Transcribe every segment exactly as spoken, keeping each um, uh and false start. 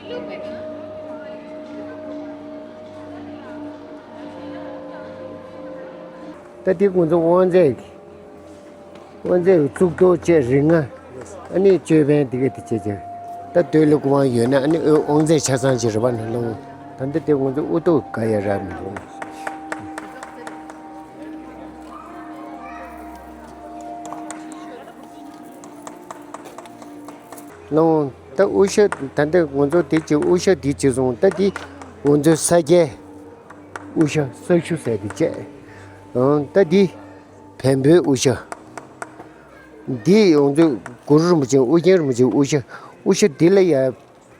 ད་དེ་ཁོང་ཚོ་དབང་རྩས་ཀྱི། དབང་རྩས་གཙུག་ཏོར་བཅས་རིགས་ལྔ། ཨ་ནི་ཅོད་པན་དེ་ག་དེ་བཅས་བྱས། ད་སྟོད་ལུགས་དབང་ཡོད་ན་ཨ་ནི་དབང་རྩས་ཆ་ཚང་ཅིག་རེད་པ་ན་ལོང་། ད་འདི་དེ་ཁོང་ཚོ་དབུ་ཐོག་ག་ཡ་ར་མི་འདུག། ལོང་། ད་དབུ་ཞྭ་ད་ལྟ་ང་ཚོ་དེ་གཅིག་དབུ་ཞྭ་དེ་གཅིག་སོང་། ད་དེ་ང་ཚོའི་ས་སྐྱའི་དབུ་ཞྭ་ས་ཤུ་ཟེར་དེ་བཅས། ཨང་། ད་དེ་བེམ་པོའི་དབུ་ཞྭ། འདི་ང་ཚོའི་གུ་རུ་རིན་པོ་ཆེ་ཨོ་རྒྱན་རིན་པོ་ཆེའི་དབུ་ཞྭ། དབུ་ཞྭ་འདི་ལ་ཡ་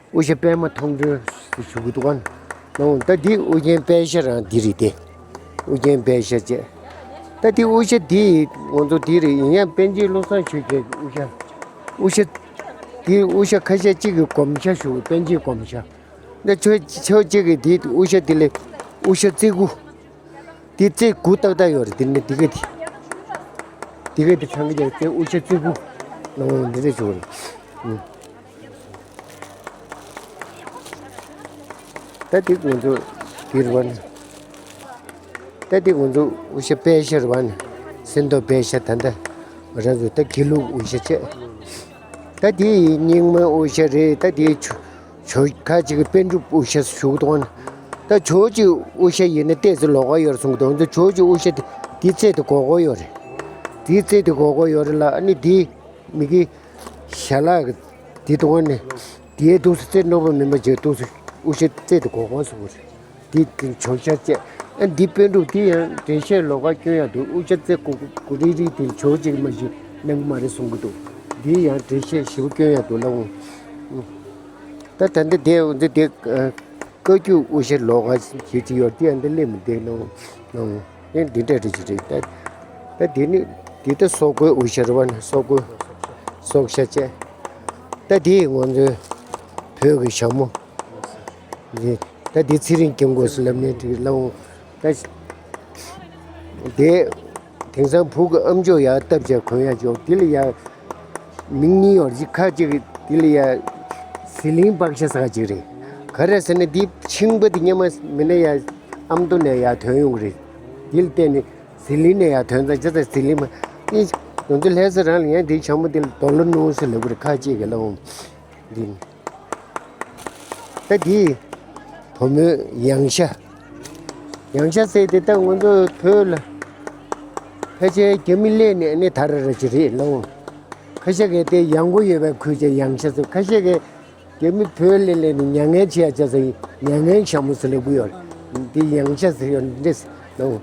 དབུ་ཞྭ་པད་མ་མཐོང་གྲོལ་ཞུ་གི་འདུག་ག་ལོང་། ད་འདི་ཨོ་རྒྱན་པད་ཞྭ་རང་འདི་རེད་དེ། ཨོ་རྒྱན་པད་ཞྭ་བཅས། ད་འདི་དབུ་ཞྭ་འདི་ང་ཚོ་འདི་རེད། ཡིན་ཡང་པཎ་ཆེན་བློ་བཟང་ཆོས་རྒྱན་དབུ་ཞྭ། དབུ་ཞྭ། འདི་དབུ་ཞྭ་ཁ་ཤས་གཅིག་གི་སྒོམ་ཞྭ་ཞུ། པཎ་ཆེན་སྒོམ་ཞྭ། འདི་ཆོས་ཆོས་གཅིག་གི་འདི་དབུ་ཞྭ་འདི་ལས་དབུ་ཞྭ་རྩེ་དགུ། འདི་རྩེ་དགུ་ཏག་ཏག་ཡོད་རེད། འདི་ནི་འདི་ག་འདི། འདི་ག་འདི་ཚང་གི་རྩེ་དབུ་ཞྭ་རྩེ་དགུ། ཨོ་འདི་འདྲ་ཞུ་རེད། ཨུ། ད་འདི་ང་ཚོ་འདི་རེད་པ་ནི། ད་འདི་ང་ཚོ་དབུ་ཞྭ་པད་ཞྭ་རེད་པ་ནི། སེང་སྟོང་པད་ཞྭ། ད་ལྟ་ང་རང་ཚོ་ད་དགེ་ལུགས་དབུ་ཞྭ་བཅས། ད་འདི་རྙིང་མའི་དབུ་ཞྭ་རེད། ད་འདི་ཆུ་ཇོ་ཁ་ཅིག་གི་པཎ་གྲུབ་དབུ་ཞྭ་ཞུ་གི་འདུག་ན། ད་ཇོ་བོ་རྗེ་དབུ་ཞྭ་ཡིན་ན་ཏོག་ཙམ་ལོགས་ཀ་ཡོད་རེད་གསུང་གི་འདུག། ང་ཚོ་ཇོ་བོ་རྗེ་དབུ་ཞྭ་དེ་དེའི་རྩེ་དེ་སྒོར་སྒོར་ཡོད་རེད། དེའི་རྩེ་དེ་སྒོར་སྒོར་ཡོད་རེད་ལ། ཨ་ནི་དེའི་མི་གི་ཞྭ་ལག་གི་དེ་འདུག་ན། དེའི་འདུག་སེ་རྩེ་རྣོ་པོ་མིན་པ་བྱས་འདུག་སེ་དབུ་ཞྭ་རྩེ་དེ་སྒོར་སྒོར་གསུང་གི་རེད། འདི་དེ་ཇོ་བོ་རྗེ་བཅས། ཨ་འདི་པཎ་གྲུབ་འདི་ཡང་འགྲེལ་བཤད་ལོགས་ཀ་སྐྱོན་ཡག་འདུག། དབུ་ཞྭ་རྩེ་དགུ་དགུ་རིལ་རིལ་དེ་ཇོ་བོ་རྗེ་མ་གཞི་གནང་གི་མ་རེད་གསུང་གི་འདུག། འདི་ཡང་འགྲེལ་བཤད་ཞིབ་སྐྱོན་ཡག་འདུག་ལབ་འོང་། ད་ད་འདི་དེ་འོ་འདི་དེ་བཀའ་བརྒྱུད་དབུ་ཞྭ་ལོགས་ཀ་ཞིག་ཅིག་ཡོད། འདི་ཡང་འདི་སླེབས་མི་འདུག་ལབ་འོང་། ཨེ་འདི་འདྲ་རེད་ཅིག་རེད། ད་ད་འདི་ནི་འདི་ད་སོག་པོའི་དབུ་ཞྭ་རེད་པ་ནི། སོག་པོའི་སོག་ཞྭ་བཅས། ད་འདི་ང་ཚོའི་བོད་ཀྱི་ཞྭ་མོ། འདི་ད་འདི་ཚེ་རིང་སྐྱབས་མགོན་ཟེར་ལབ་ནས་འདི་ལབ་འོང་། ད་དེ་དེང་སང་བུ་གི་ཨམ་ཅོག་ཡར་བཏབ་བྱས་གོན་ཡག་ཅིག་ཡོད། དེ་ལ་ཡ་མིང་གཉིས་ཡོད་རེད། ཁ་ཅིག་དེ་ལ་ཡ་ཟི་ལིང་པག་ཤ་ཟེར་ག་ཅིག་རེད། ག་རེ་ཟེར་ན་འདི་ཕྱིང་པ་འདི་སྔོན་མ་མིན་ན་ཡ་ཨ་མདོ་ནས་ཡར་ཐོན་ཡོང་གི་རེད། དེ་ལ་བརྟེན་ནས་ཟི་ལིང་ནས་ཡར་ཐོན་ཙང་། བྱས་ཙང་ཟི་ལིང་མ་ཨེ་ང་ཚོ་ལྷ་ས་རང་ལ་ཡང་འདི་ཞྭ་མོ་འདི་ལ་རྡོ་ལོ་ནོར་ཟེར་ལབ་གི་རེད། ཁ་ཅིག་གིས་ལབ་འོང་། འདི་ནི། ད་འདི་བུ་མོའི་ཡང་ཞྭ། ཡང་ཞྭ་ཟེར་དེ་ད་ང་ཚོ་བོད་ལ་ཕལ་ཆེར་རྒྱ་མི་སླེབས་ནས་ནི་ད་ར་ར་ཅིག་རེད་ལབ་འོང་། ཁ་ཤས་ཀྱིས་དེ་ཡང་གོ་ཡོད་པའི་ཁུལ་གྱི་ཡང་ཞྭ་ཟེར། ཁ་ཤས་ཀྱིས་རྒྱ་མི་བོད་ལ་སླེབས་ནས་མྱ་ངན་བྱེད་ཡག་བྱས་ཙང་མྱ་ངན་ཞྭ་མོ་ཟེར་ལབ་ཀྱི་ཡོད་རེད། འདི་ཡང་ཞྭ་ཟེར་ཡོད་རེད་ལབ་འོང་།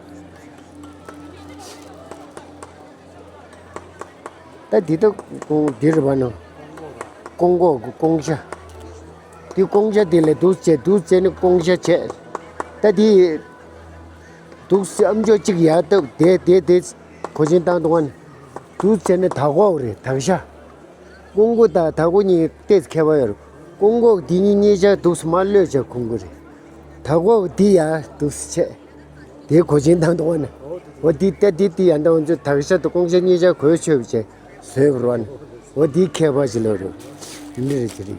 ད་འདི་ད་འདི་རེད་པ་ནོ། ཀོང་གོག་གི་ཀོང་ཞྭ། འདི་ཀོང་ཞྭ་འདི་ལས་འདུག་སེ་འདུག་སེ་ནི་ཀོང་ཞྭ་བྱས། ད་འདི་འདུག་སེ་ཨམ་ཅོག་གཅིག་ཡར་བཏབ། དེ་དེ་དེ་གོ་ཆེན་བཏང་འདུག་ག་ནི། འདུག་སེ་ནི་དར་གོག་རེད། དར་ཞྭ། ཀོང་གོག་དང་དར་གོག་གཉིས་ཏོག་ཙམ་ཁྱད་པར་ཡོད་རེད། ཀོང་གོག་འདི་གཉིས་གཉིས་ཆ་འདུག་སེ་མར་གློད་བྱས་གོན་གི་རེད། དར་གོག་འདི་ཡར་འདུག་སེ་བྱས། དེའི་གོ་ཆེན་བཏང་འདུག་ག་ནི། འོ་འདི་ལྟ་འདི་འདི་ཡང་ད་ང་ཚོས་དར་ཞྭ་དང་ཀོང་ཞྭ་གཉིས་ཆར་གོས་ཆོད་པ་བྱས་བཟོས་པ་རེད་པ་ནི། འོ་འདིའི་ཁྱད་པར་ཞིག་ལོས་རེད། འདི་འདྲ་རེད་ཅི་རེད་ཡ།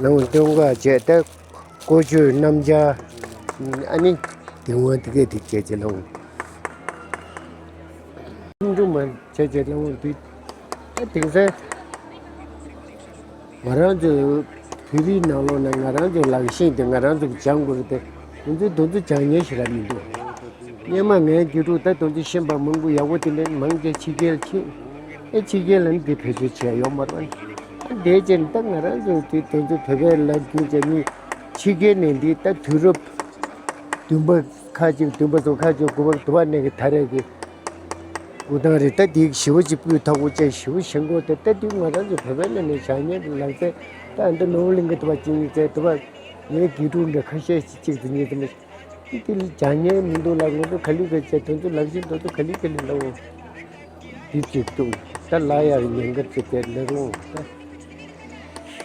ལམ་སྟོན་ཁ་བྱས་ཏེ་ཀོ་ཆོད་རྣམ་རྒྱལ། ཨ་ནི་དེ་འོང་དེ་གས་དེ་བྱས་ཅི་ལམ། ཁྲིམས་སྒྲུང་མ་བྱས་བྱས་ལམ་འོང་དུས། ཨ་དེང་སང་ང་རང་ཚོའི་བོད་རིགས་ནང་ལོགས་ན་ང་རང་ཚོའི་ལག་ཤེས་དེ་ང་རང་ཚོ་གིས་སྦྱང་དགོས་རེད་དེ། ང་ཚོའི་དེ་ཚོ་སྦྱང་མཁན་ཞིག་ར་མི་འདུག། སྔོན་མ་ངའི་རྒྱུད་དྲུག་ད་དེ་ཚོ་ཤེས་པ་མང་པོ་ཡག་པོ་དེ་འདྲ་མང་ཆེ་ཕྱི་རྒྱལ་ཕྱིན། ཨེ་ཕྱི་རྒྱལ་ལ་ནི་དེ་བེད་སྤྱོད་བྱས་ཡོད་མ་རེད་པ། ཨ་དེ་བྱས་ནས་ད་ང་རང་ཚོ་དེ་དེ་ཚོ་བོད་པའི་ལག་རྒྱུན་བྱས་ནས་ཕྱི་རྒྱལ་ནས་འདི་ད་དུས་རབས་བདུན་པ་ཁ་ཅིག་བདུན་པ་ཚོ་ཁ་ཅིག་དགུ་པ་དུ་བ་ནས་ཀྱི་ད་རེས་ཀྱི་སྐུ་ཐང་རེད། ད་འདི་ཞི་བ་ཅིག་སྤུས་དག་པོ་བཅས་ཞི་བ་ཞེན་གོ་དེ་ད་འདི་ང་རང་ཚོ་བོད་པའི་ལ་ནས་བྱ་ཉན་གྱི་ལག་རྩལ་ད་ཨ་འདི་ནོར་བུ་གླིང་གི་དུ་བ་ཅིག་ཡིན་ཚེ་དུ་བ་ངའི་རྒྱུད་དྲུག་འདྲ་ཁ་ཤས་ཅིག་ཅིག་ཏུ་ཉིད་དུ་མི་འདི་ལ་བྱ་ཉན་མི་འདུག་ལ་ང་ཚོ་ག་ལི་ག་བྱས་དོན་ཚོ་ལག་ཤེས་དོན་ཚོ་ག་ལི་ག་ལི་ལའོ། འདི་གཅིག་ཏུ་ད་ལ་ཡར་ཉན་གར་ཚེ་དེ་ལེགས་རུང་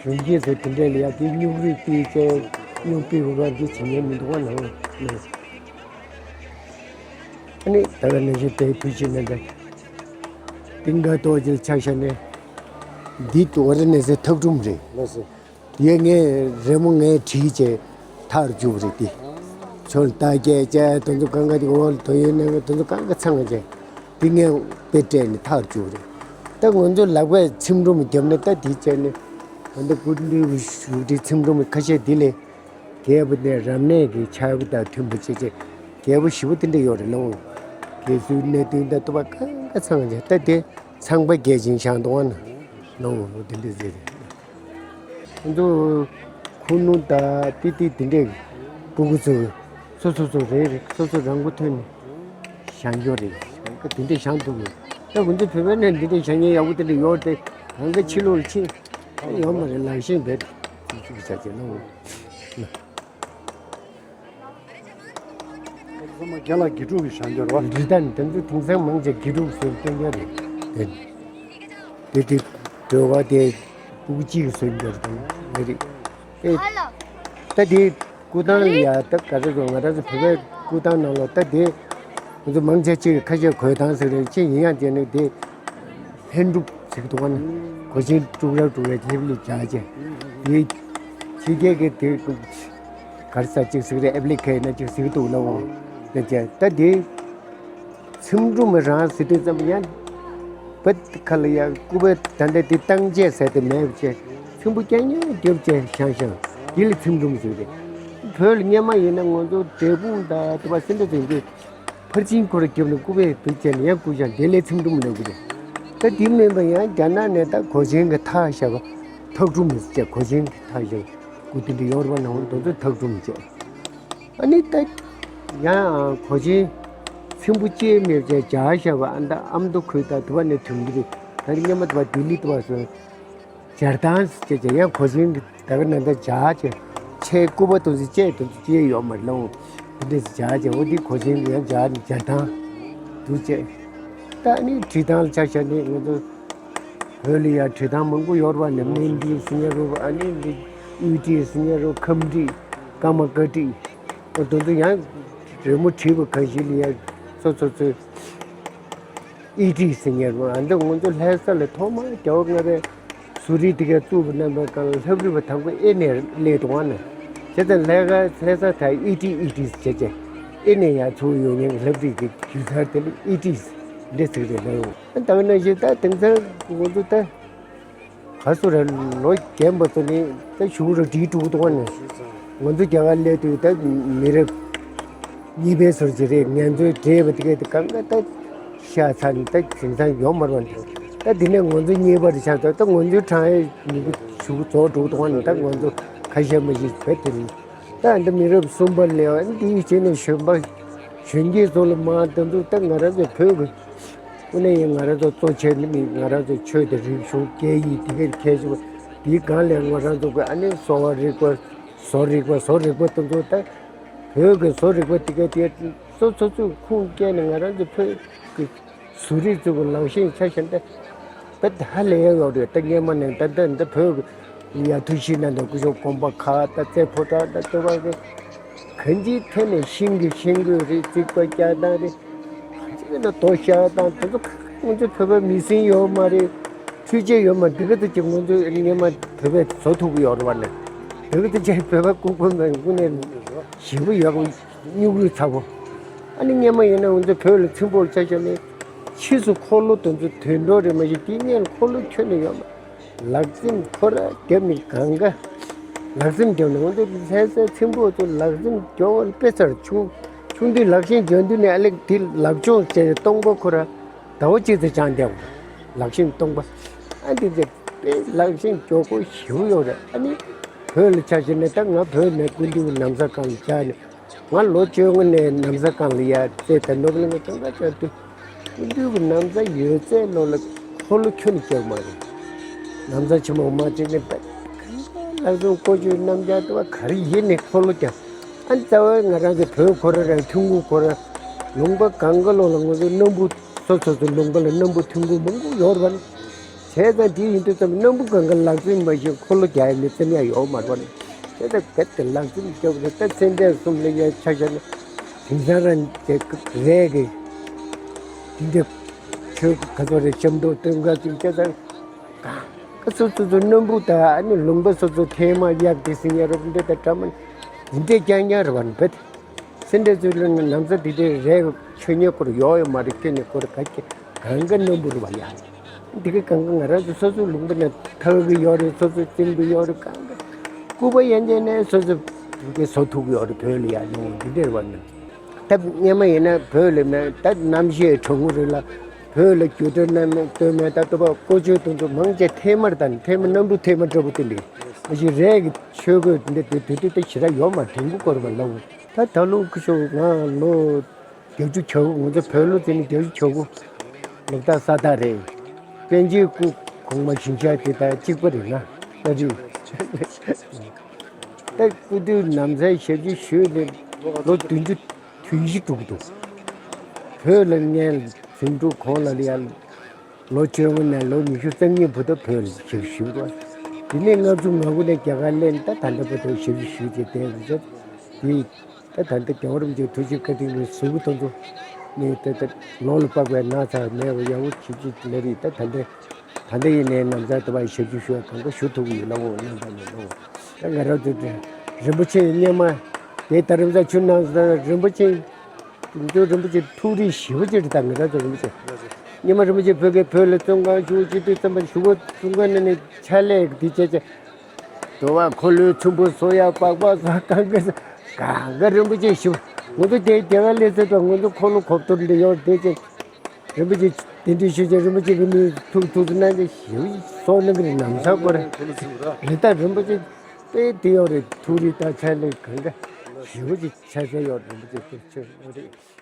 ད། གཞོན་སྐྱེས་ཚོ་དེ་འདྲས་ལ་ཡ་དེ་སྨྱུག་རིགས་སྤུས་ཚད་སྨྱུག་སྤུས་འོ་བ་འདི་བྱེད་ཉན་མི་འདུག་བ་ནང་ནས། ཨ་ནི་ད་ག་ནང་བཞིན་དེའི་ཕུལ་ཕྱིན་ནས་འདྲ། ཏིང་ག་ཏོག་ཅིག་ཆགས་ཤ་ནས། འདི་ཏོག་རེ་ནས་ཟེར་ཐག་གྲུམ་རེད། ལགས་སོ། ཡོད། ངས་རི་མོ་ངས་བྲིས་བྱས་ཐག་རུ་བཅུག་རེད་དེ། ཚོན་རྟགས་བརྒྱད་བཅས་དེ་ཚོ་གང་ག་དེ་འོག་ལ་དོ་ཡོད་ནས་དེ་ཚོ་གང་ག་ཚང་བྱས་དེ་ངས་དཔེ་སྤྲད་ནས་ཐག་རུ་བཅུག་རེད། ད་ང་ཚོ་ལག་པས་ཚིམ་སྒྲོམ་བརྒྱབ་ནས་ད་དེ་བྱས་ནས་ང་ཚོ་སྐུ་མདུན་བཞུགས་ཁྲིའི་ཚིམ་སྒྲོམ་ཁ་ཤས་དེ་ལས། རྒྱལ་པོ་དེ་རབ་གནས་ཀྱི་ཕྱག་དང་མཐུན་པ་བྱེད་ཅེས་རྒྱལ་པོ་ཞི་བ་དེ་འདྲ་ཡོད་རེད་ལོ། རྒྱལ་སྲིད་གནས་བརྟན་དང་ལྟུང་བ་གང་ག་ཚང་བྱས་ད་དེ་ཚངས་པ་བརྒྱ་བྱིན་ཞང་དུ་བ་ན་ལོ་དེ་འདྲ་ཟེར་རེད། ཁོ་ཚོ་ཁུ་ནུ་དང་ཏི་ཏི་དེ་འདྲས་སྤུ་གུ་ཚོ་སོ་སོ་སོ་རེ་རེ་སོ་སོ་རང་མགོ་ཐོན་ནས་བཞེངས་ཡོད་རེད། ད་དེ་འདྲས་བཞེངས་འདུག་གི། ད་ང་ཚོ་བོད་པའི་ནང་འདི་འདྲས་བཞེངས་མཁན་ཡག་པོ་དེ་འདྲ་ཡོད་དེ་གང་ག་ཕྱི་ལོགས་ལ་ཕྱིན་ཡོད་མ་རེད། ལག་ཤེས་རྦད་དེ་བྱས་བྱས་ལོ། ཚང་མ་རྒན་ལགས་དགེ་ཕྲུག་གི་བཞེངས་རྒྱུ་རེད་བ། རི་དྭགས་ནི་དེ་ཚོ་དེང་སང་མང་ཆེ་དགེ་ཕྲུག་བཟོས་སྟོན་རྒྱུ་རེད། དེ་དེ་དེ་བྲོ་བ་དེ་སྤུ་གུ་གཅིག་གིས་བཟོས་རྒྱུ་རེད་དམ་མི་རེད། ཨེ། ད་དེ་སྐུ་ཐང་ལ་ཡ་ད་ག་རེ་རེད། ང་རང་ཚོ་བོད་པའི་སྐུ་ཐང་ནང་ལ་ད་དེ་ང་ཚོ་མང་ཆེ་གཅིག་གི་ཁ་ཤས་གོས་ཐང་ཟེར་རེད། ཅི་ཡིན་ཡང་དེ་ནི་དེ་ལྷན་གྲུབ་ཟེར་གི་འདུག་ག་ནི་གོས་ཆེན་དཀྲུག་ར་དཀྲུག་ར་ལྷེབ་ལྷེབ་རྒྱག་བྱས་དེ་ཕྱི་རྒྱལ་གྱི་དེ། ག་རེ་ཟ་ཅིག་ཟིག་རེད། ཨེབ་ལི་ཁེ་ན་ཅིག་ཟིག་འདུག་ལ་འོ། དེ་ཅེ་ད་དེ་ཚིམ་སྒྲོམ་རང་ཟེར་དུས་ཙམ་ཡང་བོད་ཁ་ལ་ཡ་སྐུ་པར་ད་ལྟ་དེ་བཏང་བྱས་ཟེར་དེ་མེད་བྱས་ཚིམ་པོ་རྐྱང་རྐྱང་རྒྱབ་བྱས་བཞེངས་བཞེངས་དེ་ལ་ཚིམ་སྒྲོམ་ཟེར་རེད། བོད་ལ་སྔོན་མ་ཡིན་ན་ང་ཚོ་འབྲས་སྤུངས་དང་དེ་པ་སེ་འབྲས་དེ་ཚོས་ཕར་ཕྱིན་ཁོ་ར་རྒྱབ་ནས་སྐུ་པར་བུད་བྱས་ནས་ཡང་སྐུ་བཞེངས་དེ་ལ་ཚིམ་སྒྲོམ་ལབ་གི་རེད། ད་དེ་མིན་པ་ཡང་རྒྱ་ནག་ནས་ད་གོས་ཆེན་གྱི་ཐག་བཞག་པ་ཐག་སྒྲོམ་ཟེར་བྱས་གོས་ཆེན་གྱི་ཐག་བཞག་སྐུ་དེ་འདྲ་ཡོད་རེད་པ། ནང་དེ་ཚོ་ཐག་སྒྲོམ་བྱས། ཨ་ནི་ད་ཡང་གོས་ཆེན་ཚེམ་བུ་གཅིག་མེད་ཅེས་སྦྱར་བཞག་པ། ཨ་ནི་ད་ཨ་མདོ་ཁུལ་དང་དུ་བ་ནས་ཐོན་གྱི་རེད། ད་ནི་སྔོན་མ་དུ་བ་ལྡི་ལི་དུ་བ་སོང་སྦྱར་ཐང་ཟེར་བྱས་ཡང་གོས་ཆེན་གྱི་ད་ག་ནང་ད་སྦྱར་བྱས་ཆེ་སྐུད་པ་དུ་ཟེར་བཅས་དུ་ཟེར་བཅས་ཡོད་མ་རེད་ལོ། དེ་འདྲས་སྦྱར་བྱས་འོ་དེ་གོས་ཆེན་གྱི་ཡང་སྦྱར་ནས་སྦྱར་ཐང་དུ་བཅས། ད་ནི་བྲིས་ཐང་ལ་ཆ་བཞག་ནས་ང་ཚོ་བོད་ལ་ཡང་བྲིས་ཐང་མང་པོ་ཡོད་རེད་པ། ནི་སྨན་བྲིས་ཟེར་མཁན་རེད་པ། ཨ་ནི་འདི་དབུས་བྲིས་ཟེར་མཁན་རེད། ཁམས་བྲིས་ཀརྨ་སྒར་བྲིས། འོ་དེ་ཚོ་ཡང་རི་མོ་བྲིས་པ་གང་ཞིག་ལ་ཡང་སོ་སོ་ཚོས་དབྱེ་བྲིས་ཟེར་མཁན་རེད་པ། ཨ་འདི་ང་ཚོ་ལྷ་ས་ལ་ཐོག་མར་རྒྱལ་བ་ལྔ་པས་ཟུར་རིས་དེ་ག་བཙུགས་པ་རྣམ་པའི་སྒང་ལ་ལྷ་བྲིས་པ་དང་པོ་ཨེ་ནས་སླེབས་འདུག་པ་ནི། བྱས་ཙང་ལྷ་ས་ལྷ་ས་དང་དབྱེ་བྲིས་དབྱེ་བྲིས་བྱས་བྱས་ཨེ་ནས་ཡར་ཚུར་ཡོང་མཁན་གྱི་ལྷ་བྲིས་ཀྱི་ཡུལ་གྲུ་དེ་ལ་དབྱེ་བྲིས་འདི་ཟེར་གི་རེད་ལ། ཡང་ད་ག་ནང་བཞིན་ད་དེང་སང་ང་ཚོ་ད་ག་སུ་རེད། ལོ་རྒན་པ་ཚོ་ནི་ད་གཞུག་རུ་བྲིས་འགྲོ་གི་འདུག་པ་ནི། ང་ཚོ་རྒྱ་གར་སླེབས་དུས་ད་མི་རབས་གཉིས་པའི་ཟུར་གྱི་རེད། ང་ཚོའི་བགྲེས་པ་དེ་གས་དེ་གང་ག་ད་ཤ་ཚ་ནས་ད་དེང་སང་ཡོད་མ་རེད་པ། ད་དེ་ནས་ང་ཚོ་གཉིས་པ་རེད་ཆགས་ཚར། ད་ང་ཚོའི་གྲངས་ཡས་མི་གཞུག་རྫོགས་འགྲོ་གི་འདུག་པ་ནི། ད་ང་ཚོ་ཁ་ཤས་མ་གཞི་བོད་དེ་རེད། ད་འདི་མི་རབས་གསུམ་པ་ལས་འདིའི་རྗེས་ནས་གཞོན་པ་གཞོན་སྐྱེས་ཚོ་ལ་མ་ད་འདུག་ད་ང་རང་ཚོ་བོད་ཀྱི་དངོས་གནས་ཡིན་ང་རང་ཚོ་གཙོ་ཆེ་ནི་མི་ང་རང་ཚོ་ཆོས་དང་རིག་གཞུང་སྐད་ཡིག་དེ་གའི་ཁྱད་ཆོས་དེའི་སྒང་ལས་ང་རང་ཚོ་གི་ཨ་ནི་གསོ་བ་རིག་པ་བཟོ་རིག་པ་བཟོ་རིག་པ་ད་འདུག་ད་བོད་ཀྱི་བཟོ་རིག་པ་དེ་གའི་དེ་སོ་སོ་ཚོས་ཁུངས་སྐྱེལ་ནས་ང་རང་ཚོ་བོད་ཀྱི་བཟོ་རིག་ཚོ་གི་ལག་ཤེས་ཆ་བཞག་ན་ད་ད་ཧ་ལས་ཡག་ཡོད་རེད། ད་སྔོན་མ་ནས་ད་ལྟ་འདི་བོད་ཀྱི་ཡ་ཐུའུ་ཤི་ན་འདི་སྐུ་ཞབས་གོང་པ་ཁ་ད་རྩེ་ཕོ་བྲང་ད་ལྟ་བ་གི་གང་ཅིའི་ཐད་ནས་ཤིང་གི་ཤིང་གི་རེད། རྩིག་པ་བཀྱག་སྟངས་རེད། གང་ཅི་ན་རྡོ་བཞག་སྟངས་དེ་ཚོ་ཁ་ཁ་ང་ཚོ་བོད་པ་མི་སེམས་ཡོད་མ་རེད། འཕྲུལ་ཆས་ཡོད་མ་རེད། འདི་ག་ཚོད་ཅིག་ང་ཚོ་སྔོན་མ་བོད་པས་བཟོ་ཐུབ་ཀྱི་ཡོད་རེད་པ་ནས། འདི་ག་ཚོད་ཅིག་བོད་པ་ལྐུགས་པ་མེད་དངོས་གནས་ཞེ་པོ་ཡོད་རེད། སྨྱུ་གུའི་ཚ་བོ། ཨ་ནི་སྔོན་མ་ཡིན་ན་ང་ཚོ་བོད་ལ་ཚིམ་པོ་ལ་ཆ་བཞག་ནས་ཕྱིས་སུ་འཁོར་ལོ་དེ་ཚོ་དུད་འགྲོ་རེད་མ་གཞི་དེའི་སྔོན་ལ་འཁོར་ལོ་ཁྱོན་ནས་ཡོད་མ། ལག་རྩེན་ཁོ་ར་རྒྱབ་ནས་གང་ག་ལག་རྩེན་རྒྱབ་ནས་ང་ཚོ་ལྷ་སའི་ཚིམ་པོ་ཚོ་ལག་རྩེན་རྒྱབ་པ་དཔེ་ཚར་ཆུང་ཆུང་དུས་ལག་ཤེས་འཇོན་དུས་ནས་ཨ་ལེ་དེ་ལག་སྦྱོང་བྱས་སྟོང་པ་ཁོ་ར་ཟླ་བ་གཅིག་ཙམ་སྦྱངས་བསྡད་པ་ལག་ཤེས་སྟོང་པ། ཨ་འདི་ཚེ་དཔེ་ལག་ཤེས་མགྱོགས་པོ་ཞེ་པོ་ཡོད་རེད། ཨ་ནི་བོད་ལ་ཆ་བཞག་ནས་ད་ང་བོད་ནས་སྐུ་མདུན་གྱི་ན་བཟའ་སྒང་ལ་བཅར་ནས་ང་ལོ་བཅོ་ལྔ་ནས་ན་བཟའ་སྒང་ལ་ཡར་རྩེ་དང་ནོར་བུ་གླིང་ག་གང་ག་བཅར་དུས་སྐུ་མདུན་གྱི་ན་བཟའ་ཡོད་ཚད་ལོ་ལ་འཁོར་ལོ་ཁྱོན་ནས་རྒྱག་མ་རེད། ན་བཟའ་ཆེན་མོ་མ་བྱས་ནས་བད་གང་ག་ལག་རྩལ་བཀོལ་སྤྱོད་རྣམ་གཞག་ལྟ་བ་ག་རེ་ཡིན་ནས་འཁོར་ལོ་རྒྱག་ཨ་ནི་རྩ་བའི་ང་རང་ཚོ་བོད་ཁོ་ར་རང་ཐོན་ཁུངས་ཁོ་ར་ལུང་པ་གང་ག་ལོ་ལ་ང་ཚོ་སྣམ་བུ་སོ་སོ་སོ་ལུང་པ་ལ་སྣམ་བུ་ཐོན་ཁུངས་མང་པོ་ཡོད་རེད་པ། བྱས་ཙང་དེ་ཡིན་དུས་ཙམ་སྣམ་བུ་གང་ག་ལག་རྩལ་མ་ཤེས་འཁོར་ལོ་རྒྱག་ཡ་མི་ཙམ་ཡང་ཡོད་མ་རེད་པ། བྱས་ཙང་གལ་ཏེ་ལག་རྩལ་རྒྱག་པ་རེད་ད་ཚེ་འདས་གསུམ་ལ་ཡ་ཆ་བཞག་ན་དེང་སང་རང་དེ་རེད་གི། དེ་འདྲ་ཆོས་ག་ཚོད་རེད་ཤམ་ཐབས་སྟོན་ག་ཅིག་བྱས་ཙང་གང་ ཁ་སོ་སོ་སོ་སྣམ་བུ་དང་ཨ་ནི་ལུང་པ་སོ་སོ་ཐེངས་མ་གཡག་དེ་སྲིན་ཡ་རོ་འདི་དང་འདྲ་མ་འདི་འདྲས་རྐྱང་རྐྱང་རེད་བ་ནི་བེད། སེ་འདྲས་ཚོའི་ལུང་ན་ན་ཚ་དེ་དེ་རེད་ཆོས་ཉེས་སྐོར་ཡོག་ཡོད་མ་རེད། ཁྱོད་ཉེས་སྐོར་ག་གི་གང་ག་སྣམ་བུ་རེད་བ་ཡ། འདི་ག་གང་ག་ང་རང་ཚོ་སོ་སོའི་ལུང་པ་ན་ཐག་གི་ཡོག་རེད། སོ་སོའི་སེམས་གི་ཡོག་རེད། གང་ག་སྐུ་པ་ཡན་ཆད་ནས་སོ་སོ་གི་བཟོ་ཐུབ་ཡོག་རེད། བོད་ལ་ཡ་ནི་འདི་འདྲས་རེད་བ་ནི། ད་སྔོན་མ་ཡིན་ན་བོད་ལ་མེད་ད་གནམ་གཤིས་གྲང་མོ་རེད་ལ། བོད་ལ་རྒྱུ་འབྲས་སྣ་མེད་སྟོད་སྨད་ད་ལྟོ་བ་ཀོ་ཆོད་དུ་འདུག་མང་ཆེ་ཐེངས་མར་དང་ཐེངས་མ་སྣམ་བུ་ཐེངས་མ་འདྲ་པོ་དེ་འདྲ་མ་གཞི་རས་ཀྱི་ཆོས་གོས་འདི་དེ་དུས་དུས་ད་ཞེ་དྲག་ཡོད་མ་དྲན་གི་སྐོར་བ་ལ། ད་ད་ལོ་ཁུ་ཤོ་ང་ལོ་བརྒྱད་ཅུ་གྱ་དགུ། ང་ཚོ་བོད་ལོ་དེ་ནི་བརྒྱད་ཅུ་གྱ་དགུ་ལོ་ད་ས་ད་རེད། པཎ་ཆེན་སྐུ་གོང་མ་ཞིང་གཤེགས་དེ་ད་གཅིག་པ་རེད་ན་ད་རེད། ད་སྐུ་དུས་ནམ་མཚར་ཞབས་ཕྱི་ཞུས་ནས་ལོ་བདུན་ཅུ་དོན་བཞི་འགྲོ་གི་འདུག་བོད་ལ་ངས་ཟིང་འཁྲུག་གོང་ལ་ལ་ཡ་ལོ་བཅོ་ལྔ་ནས་ལོ་ཉི་ཤུ་རྩ་གཉིས་བར་དུ་བོད་ལ་ཞབས་ཞུས་པ། དེ་ནས་ལྔ་བཅུ་ང་དགུ་ནས་རྒྱ་གར་སླེབས། ད་ད་ལྟ་བར་དུ་ཞབས་ཞུ་ཞུས་བྱས་བསྡད་ཡོད་རེད། དེ་ད་ད་ལྟ་རྒྱལ་བ་རིན་པོ་ཆེའི་ཐུགས་རྗེ་བཀའ་དྲིན་གྱིས་གཟུགས་པོ་དེ་ཚོ་ནས་ད་ད་ལོ་ལ་དཔག་པའི་ན་ཚ་མེད་པ་ཡག་པོ་ཞབས་ཞུ་ལས་རིགས་ད་ད་ལྟ་ད་ལྟ་ཡིན་ནའི་ནམ་མཚར་དུ་བ་ཞབས་ཞུ་ཞུ་བ་གང་ག་ཞུ་ཐུབ་ཀྱི་ཡོད་ལ། འོ་རྣམ་པ་ནས་ལོ་ད་ང་རང་ཚོ་དེ་རིན་པོ་ཆེ་སྔོན་མ་དེ་ད་རིམ་ས་ཆུ་ནང་ས་རིན་པོ་ཆེ། དེང་དུས་རིན་པོ་ཆེ་ཐུགས་རིག་ཞེ་པོ་ཅིག་རེད། ད་ང་རང་ཚོ་རིན་པོ་ཆེ་སྔོན་མ་རིན་པོ་ཆེ་བོད་ཀྱི་བོད་ལ་བཙོན་ཁང་བཞུགས་ཅི་དུས་ཙམ་པ་བཞུགས་པ་བཙོན་ཁང་ནང་ནས་ཕྱག་ལས་འདི་བྱས་བྱས། དུ་བ་འཁོར་ལོའི་ཚོམ་བུ་བཟོ་ཡག་པགས་པ་བཟོ་གང་ག་གང་ག་རིན་པོ་ཆེ་ཞུ། ང་ཚོ་དེ་རྒྱ་གར་སླེབས་ཚེ་ད་ང་ཚོ་འཁོར་ལོ་གོ་བསྡུར་འདི་ཡོད་དེ་ཅན། རིན་པོ་ཆེ་དེ་འདྲའི་ཞུ་ཅན་རིན་པོ་ཆེ་གི་མི་ཐུགས་ཐུགས་སུ་གནང་ཅན་ཞེ་པོ་བཟོ་གནང་གི་རེད། ནམ་ཚ་སྐོར་རེད། ད་རིན་པོ་ཆེ་དཔེ་དེ་ཡོད་རེད། ཐུགས་རིག་ད་ཕྱག་ལས་གང་ག་ཞེ་པོ་ཅིག་ཆ་ཚད་ཡོད་རེད། རིན་པོ་ཆེ་དེ་ཆོས་ཡོད་རེད།